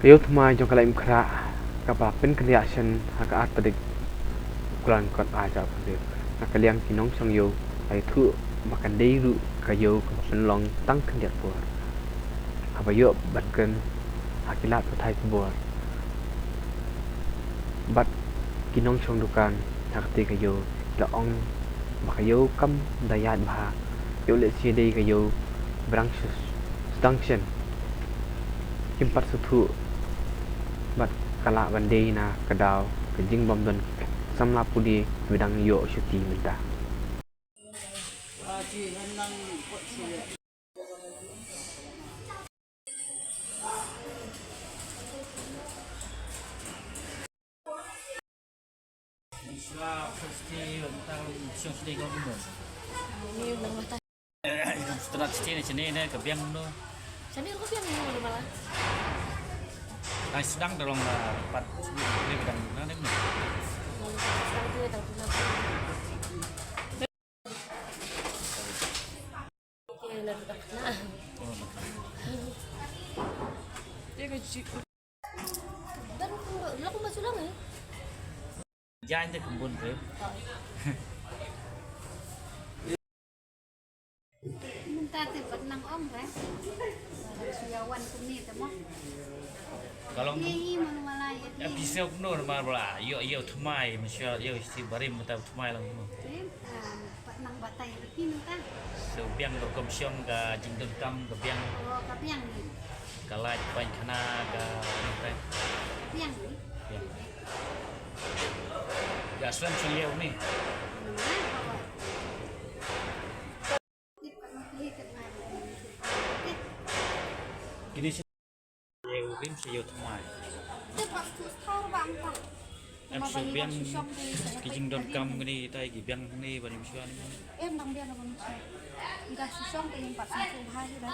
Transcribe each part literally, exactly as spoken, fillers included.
Ka ïew thymmai jong ka Laitumkhrah kaba la pynkhyndiat shen ha ka ar tarik u Kyllalyngkot ar hajar arphew hynriew. Na ka liang ki nongshong ïew la ïathuh ba kan dei ruh ka ïew kaba pynlong tang khyndiat por, haba ïoh ban kren ha ki lad pathai khubor bad ki nongshong dukan ha katei ka ïew, ki la ong ba ka ïew kam da ïaid bha, ïoh lehse dei ka ïew ba dang shu sdang shen, kim pat sngewthuh bad ka lah ban dei na ka daw ka jingbym don ki samla pule kiba dang ïoh shuti mynta. Setelah siti ne sini ne ka biang no. Sini ko biang no mala. Nang sedang dalam, eh, empat, lima dan enam ni. Sedang tu, sedang tu. Jangan terkembun tu. Mynta te pat nang ong re. Suya wan kumne te mo. Kalau ni manu malai ya. Episode no mar bala yo yo thymmai, mynshuwa yo isti barim mynta thymmai lang no. Pat nang batai ri ki mynta. So biang rukom shong ka jingdonkam ka biang. Oh, ka biang ni. Ka lait pynkhana ka mynta. Biang ni. Biang. Ka slem shong ïew ni. Kini shi ïew rim shi ïew thymmai. Em shu biang ki jingdonkam kini tai ki biang ni ban im shuwa ni. Em nang biang ban im shuwa. Nga shu shong te im pat shu bha hi da.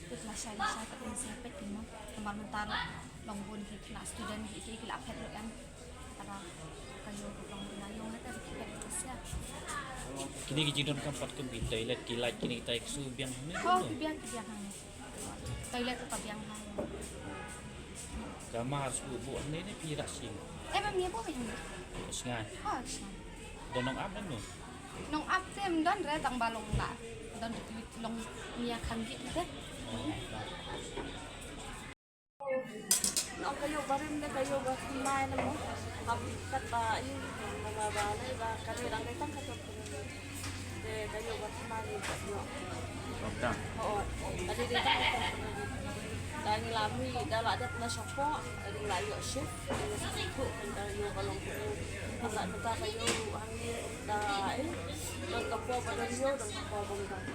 Kut la shai la shai pat im shu pet ni mo. Namar mynta long bun ki khynnah student ki ki la phet em. Kini ki jingdonkam pat kum ki toilet ki light kini ki tai ki shu biang hangne. Oh, ki biang, ki biang hangne. Toilet ka biang hangne. Ka mar shu buh hangne ne phi rah sing. Eh, ba mia buh hangne. Sngai. Oh, sngai. Don nongap don no. Nongap te ym don re tang ba long la. Don long mia kham git te. Nong ka ïew barim ne ka ïew ba thymmai ne mo. Hap kat ba ïew ba ba ne ba ka dei dang dei tang ka tot. Te ka ïew ba thymmai ne ka ïew. Ka dei dei tang ka tot. Da ngi la mih da la dep na shapoh da ngi la ïoh shift. Da ngi sa sngewthuh kan ka ïew ka long kumno. Hap la mynta ka ïew hangne da eh. Don ka por ba don ïew don ka por ba ym don.